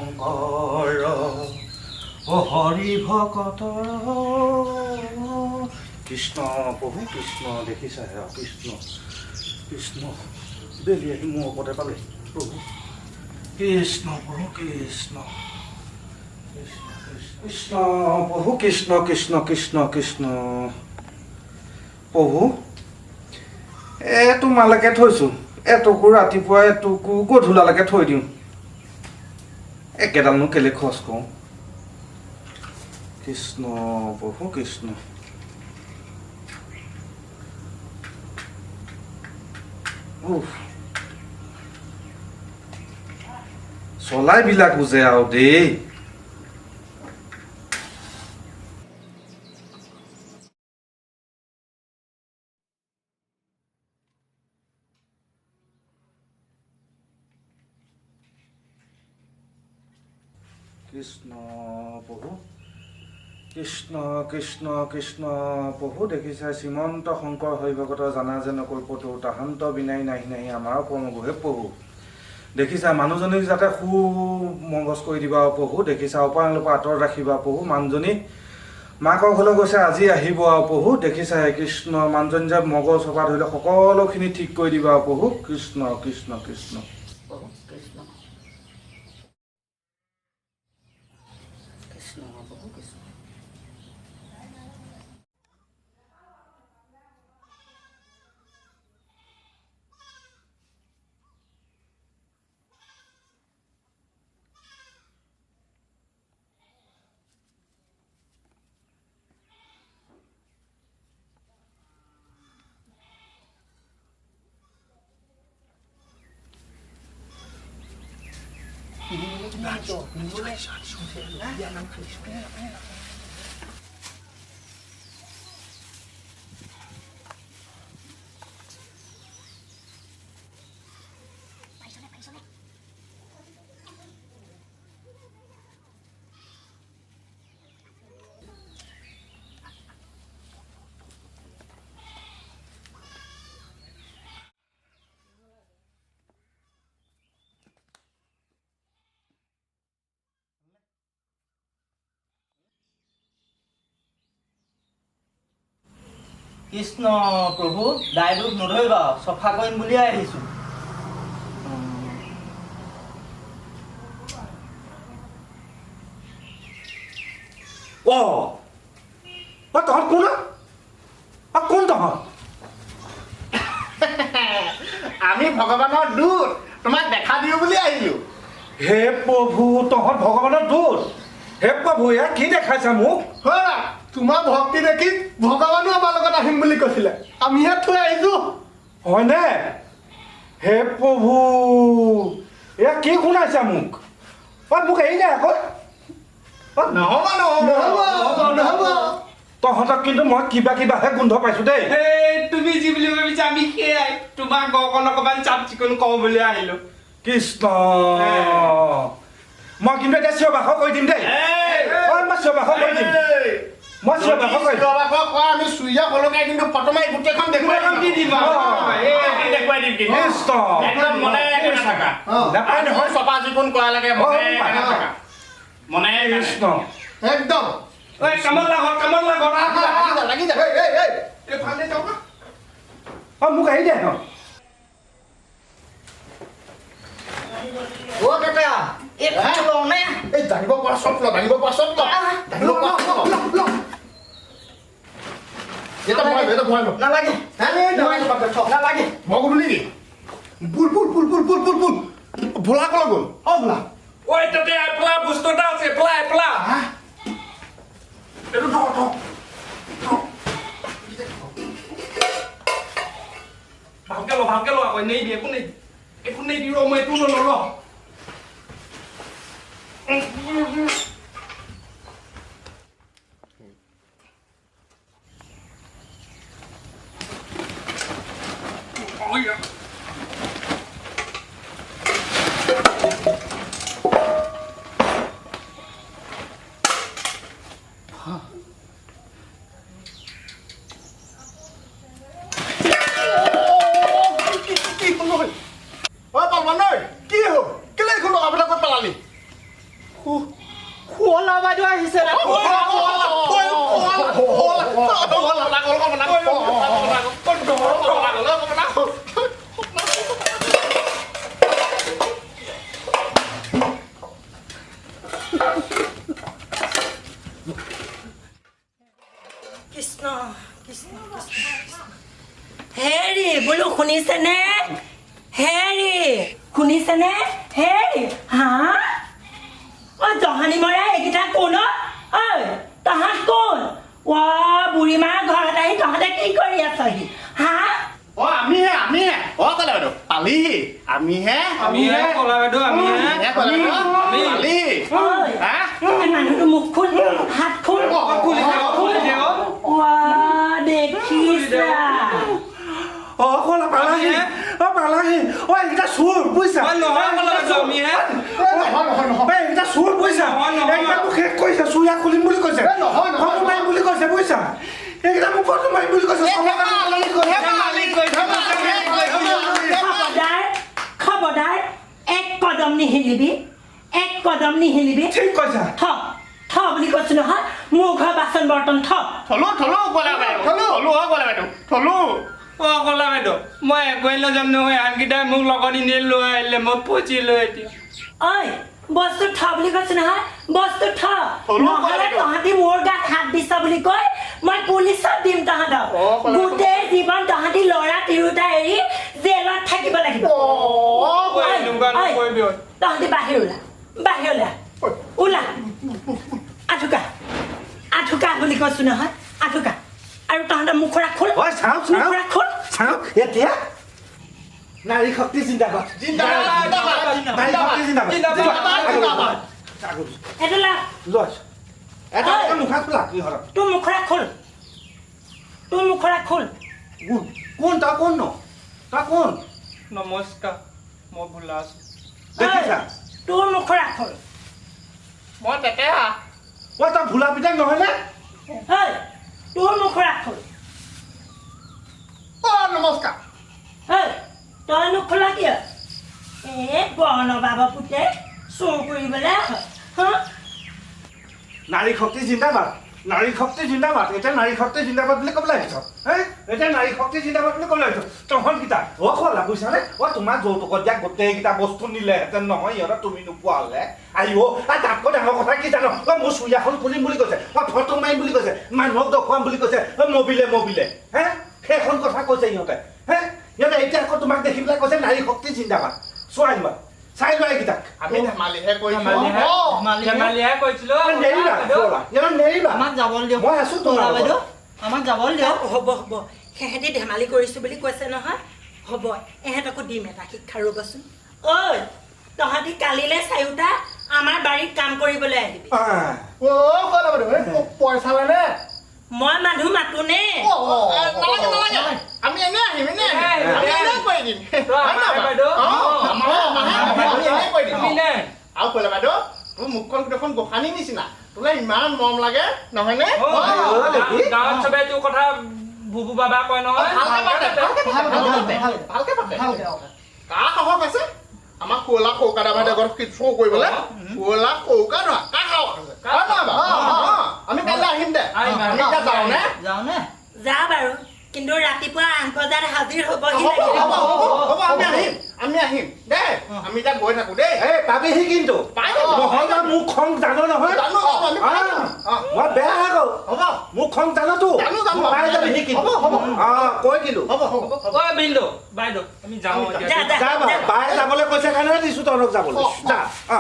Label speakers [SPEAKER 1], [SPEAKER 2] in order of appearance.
[SPEAKER 1] শংকৰ অ হৰি ভকতৰ। কৃষ্ণ প্ৰভু কৃষ্ণ। দেখিছা, কৃষ্ণ কৃষ্ণ, বেলি আহি মোৰ ওপৰতে পালে। প্ৰভু কৃষ্ণ, প্ৰভু কৃষ্ণ, কৃষ্ণ কৃষ্ণ প্ৰভু কৃষ্ণ কৃষ্ণ কৃষ্ণ কৃষ্ণ প্ৰভু। এ তোমালৈকে থৈছোঁ, এটুকু ৰাতিপুৱা, এটুকু গধূলালৈকে থৈ দিওঁ। একেডালনো কেলে খৰচ কৰোঁ? কৃষ্ণ প্ৰভু কৃষ্ণ। উফ, চলাইবিলাক বুজে আৰু দেই। কৃষ্ণ প্ৰভু কৃষ্ণ কৃষ্ণ কৃষ্ণ প্ৰভু। দেখিছা, শ্ৰীমন্ত শংকৰ হৰিভকত জানা যেন কল্পটো তাহান্ত বিনাই নাহি নাহি আমাৰ পৰমগুৰু। হে প্ৰভু, দেখিছা, মানুহজনীক যাতে সু মগজ কৰি দিবা প্ৰভু। দেখিছা, অপায়নৰ পৰা আঁতৰত ৰাখিবা প্ৰভু। মানুহজনী মাকৰ ঘৰলৈ গৈছে, আজি আহিব আৰু প্ৰভু। দেখিছা হে কৃষ্ণ, মানুহজনী যে মগজ চপা ধৰি লওক সকলোখিনি ঠিক কৰি দিবা প্ৰভু। কৃষ্ণ কৃষ্ণ কৃষ্ণ।
[SPEAKER 2] প্ৰভু কৃষ্ণ, কৃষ্ণ প্ৰভু কৃষ্ণ। কৃষ্ণ প্ৰভু, দায় দোষ নধৰিবা, চফা কৰিম বুলিয়ে আহিছো।
[SPEAKER 1] অ অ, তহঁত কোন? অ, কোন তহঁত?
[SPEAKER 3] আমি ভগৱানৰ দূত, তোমাক দেখা দিওঁ বুলি আহিলো।
[SPEAKER 1] হে প্ৰভু, তহঁত ভগৱানৰ দূত? হে প্ৰভু, এয়া কি দেখাইছা মোক?
[SPEAKER 3] হয়, তোমাৰ ভক্তি দেখি ভগৱানো আমাৰ লগত আহিম বুলি কৈছিলে, আমিহে থৈ আহিছো।
[SPEAKER 1] হয়নে? হে প্ৰভু, এয়া কি শুনাইছা মোক? অ, মোক এৰি দে আকৌ। অ,
[SPEAKER 3] নহ'ব, নহ'ব, নহ'ব।
[SPEAKER 1] তহঁতক কিন্তু মই কিবা কিবাহে গোন্ধ পাইছো দেই।
[SPEAKER 4] এই তুমি যি বুলি ভাবিছা আমি সেয়াই। তোমাৰ ঘৰখন অকণমান চাফ চিকুণ কওঁ বুলি আহিলো।
[SPEAKER 1] কৃষ্ণ, মই কিন্তু এতিয়া চিঞৰ বাখৰ কৰি দিম দেই। অ, মই চিঞৰ বাখৰ কৰি দিম, মই চিঞৰ বাখৰ কৰিম।
[SPEAKER 3] কৰা, আমি চুইয়া কলকাই কিন্তু ফটো মাৰি গোটেইখন দেখুৱাই
[SPEAKER 4] গোটেইখন দি দিম আৰু।
[SPEAKER 3] অ,
[SPEAKER 5] দেখুৱাই দিম কিন্তু।
[SPEAKER 1] কৃষ্ণ।
[SPEAKER 5] একদম মনে নাথাকা।
[SPEAKER 1] নাপায় নহয়।
[SPEAKER 5] চফা চিকুণ কৰা লাগে, মনে নাথাকা, মনে।
[SPEAKER 1] কৃষ্ণ।
[SPEAKER 3] একদম।
[SPEAKER 4] ঐ, কামত লাগত, কামত লাগত।
[SPEAKER 3] লাগি যা, লাগি যা। এই, এই, এই।
[SPEAKER 4] এইফালে যাওক।
[SPEAKER 1] অ, মোক এৰি দে।
[SPEAKER 2] অ কাকা, এই লওঁ নে?
[SPEAKER 3] এই, দাঙিব পৰা চব ল, দাঙিব পৰা চব ল, দাঙিব পৰা চব ল। এটা ভৰাই ল, এটা ভৰাই ল।
[SPEAKER 2] নালাগে।
[SPEAKER 3] হে, নালাগে, বাদ দে, থ।
[SPEAKER 2] নালাগে।
[SPEAKER 3] মই ক'লো নেকি? বুল বুল বুল বুল বুল বুল বুল। ভোলা ক'লৈ গ'ল? অ ভোলা।
[SPEAKER 4] ঐ, তাতে এপলা বস্তু এটা আছে, এপলা এপলা।
[SPEAKER 3] এইটো থ, থ।
[SPEAKER 4] ভালকে ল, ভালকে ল আকৌ। নেই একো নেই, একো নেই। ৰ, মই এইটো নলওঁ, ৰ।
[SPEAKER 3] কি হ'ল? ঐ পালমান, ঐ কি হ'ল? কেলে এইখন টকা পেলাই ক'ত পেলালি?
[SPEAKER 2] শুৱলা বাইদেউ আহিছে।
[SPEAKER 6] কৃষ্ণ কৃষ্ণ কৃষ্ণ। হেৰি বোলো শুনিছেনে? হেৰি শুনিছেনে? হেৰি হা, অ জহানি মৰা এইকেইটা কোন? ঐ তহঁত কোন? অ বুঢ়ীমাৰ ঘৰত আহি তহঁতে কি কৰি আছহি হা?
[SPEAKER 5] অ আমিহে আমিহে। অ কলা বাইদেউ পালিহি। আমিহে
[SPEAKER 4] আমিহে কলা বাইদেউ, আমিহে
[SPEAKER 5] কলা বাইদেউ পালিহি।
[SPEAKER 6] ঐ মানুহটো মুখ খোল, হাত খোল, দেখিছা?
[SPEAKER 1] অ কলা পালাহি, অ পালাহি। অ এইকেইটা চোৰ বুজিছা?
[SPEAKER 4] নহয় কলা বাইদেউ, আমিহে।
[SPEAKER 1] এইকেইটা চোৰ বুজিছা? এইকেইটা মোক শেষ কৰিছে। চুৰিয়া খুলিম বুলি কৈছে, ফটো মাৰিম বুলি কৈছে বুজিছা? এইকেইটা মোক ফটো মাৰিম বুলি কৈছে।
[SPEAKER 6] খবৰদাৰ খবৰদাৰ, এক কদম নিহিলিবি, এক কদম নিহিলিবি।
[SPEAKER 1] ঠিক কৈছা।
[SPEAKER 6] থ থ বুলি কৈছো নহয়, মোৰ ঘৰ বাচন বৰ্তন থ।
[SPEAKER 5] থলো থলো কলা বাইদেউ, থলো থলো। অ কলা বাইদেউ থলো।
[SPEAKER 4] অ কলা বাইদেউ, মই একোৱেই নাজানো নহয়। আনকেইটাই মোক লগত এনেই লৈ আহিলে, মই ফচিলো এতিয়া।
[SPEAKER 6] ঐ বস্তু থ বুলি কৈছো নহয়, বস্তু থ, নহ'লে তহঁতি মোৰ গাত হাত দিছ বুলি কৈ মই পুলিচত দিম তহঁতক। গোটেই জীৱন তহঁতি ল'ৰা তিৰোতা এৰি জেলত থাকিব লাগিব। তহঁতি বাহিৰ ওলা, বাহিৰ ওলা, ওলা। আঠুকা আঠুকা বুলি কৈছো নহয়, আঠুকা। আৰু তহঁতৰ মুখৰা খোল, মুখৰা খোল।
[SPEAKER 1] চাওক এতিয়া নাৰী শক্তি জিন্দাবাদ, নাৰী শক্তি জিন্দাবাদ।
[SPEAKER 6] এইটো লা
[SPEAKER 1] এটা মুখা খোলা।
[SPEAKER 6] তোৰ মুখৰা খোল, তোৰ মুখৰা খোল।
[SPEAKER 1] কোন কোন তই কোন ন তই কোন?
[SPEAKER 4] নমস্কাৰ, মই ভোলা আছো।
[SPEAKER 1] দেখিছা?
[SPEAKER 6] তোৰ মুখৰা খোল।
[SPEAKER 5] মই তেতেহা।
[SPEAKER 1] অ তই ভোলা পিতেক নহয়নে?
[SPEAKER 6] তোৰ মুখৰা খোল।
[SPEAKER 3] অ নমস্কাৰ।
[SPEAKER 6] তই নোখোলা কিয়? এ বৰ্ণবাব পুতেক চোৰ কৰিবলৈ।
[SPEAKER 1] নাৰী শক্তি জিন্দাবাদ, নাৰী শক্তি জিন্দাবাদ। এতিয়া নাৰী শক্তি জিন্দাবাদ বুলি ক'বলৈ আহিছ? এতিয়া নাৰী শক্তি জিন্দাবাদ বুলি ক'বলৈ আহিছ তহঁতকেইটা? অ খোলা বুজিছানে? অ তোমাৰ যৌতুকত দিয়া গোটেইকেইটা বস্তু নিলেহেঁতেন নহয় ইহঁতক, তুমি নোপোৱা হ'লে। আইঅ, তাতকৈ ডাঙৰ কথা কি জান? অ মোৰ চুৰিয়াখন খুলিম বুলি কৈছে, অ ফটো মাৰিম বুলি কৈছে, মানুহক দেখুৱাম বুলি কৈছে, অ মবিলে মবিলে হে সেইখন কথা কৈছে ইহঁতে। হে সিহঁতে এতিয়া আকৌ তোমাক দেখি পেলাই কৈছে নাৰী শক্তি জিন্দাবাদ। চোৱাই লোৱা, চাই লোৱা এইকেইটাক।
[SPEAKER 5] আমি ধেমালিহে কৰিছিলো,
[SPEAKER 4] ধেমালিহে কৰিছিলো।
[SPEAKER 1] নেৰিবা, নেৰিবা।
[SPEAKER 2] আমাক যাবলৈ দিয়ক,
[SPEAKER 1] মই আছো তোমাৰ
[SPEAKER 2] বাইদেউ, আমাক যাবলৈ দিয়ক।
[SPEAKER 6] হ'ব হ'ব, সিহঁতি ধেমালি কৰিছো বুলি কৈছে নহয়, হ'ব এহেঁতকো দিম এটা শিক্ষা। ৰ'বচোন। ঐ তহঁতি কালিলৈ চাৰিওটা আমাৰ বাৰীত কাম কৰিবলৈ আহিবি।
[SPEAKER 3] অ কলা বাইদেউ, পইচা নে?
[SPEAKER 6] মই মানুহ মাতো নে?
[SPEAKER 5] নালাগে নালাগে, আমি এনেই আহিম, এনেই আহিম, আমি এনেই কৰি দিম। আৰু কলা বাইদেউ, তোৰ মুখখন দেখোন গোসানী নিচিনা, তোলে ইমান মৰম লাগে নহয়নে?
[SPEAKER 4] গাঁৱত চবে তোৰ কথা বুবু বাবা কয় নহয়।
[SPEAKER 5] ভালকে পাতে। কাৰ সাহস আছে আমাৰ শুৱলা সৌকা বাইদেউ ঘৰত চৌ কৰিবলৈ? শুৱলা সৌকা ধৰা কাৰ সাহস আছে? আমি কাইলৈ আহিম দে। আমি এতিয়া যাওঁ নে?
[SPEAKER 2] যাওঁ নে?
[SPEAKER 6] যা বাৰু, কিন্তু ৰাতিপুৱা 8 বজাত হাজিৰ হ'বহি।
[SPEAKER 5] হ'ব, আমি আহিম, আমি আহিম দেই। আমি এতিয়া গৈ থাকো দেই।
[SPEAKER 1] এই পাবিহি কিন্তু, নহ'লে মোৰ খং জানো নহয়। মই বেয়া আকৌ।
[SPEAKER 5] হ'ব,
[SPEAKER 1] মোৰ খং জানোতো, পাই যাবিহি কিন্তু। অ কৈ দিলো।
[SPEAKER 5] হ'ব হ'ব।
[SPEAKER 4] অ বিন্দু বাইদেউ, আমি যাওঁ এতিয়া।
[SPEAKER 1] যা বাৰু, বায়ে যাবলৈ কৈছে কাৰণে দিছো তহঁতক যাবলৈ। যা। অ।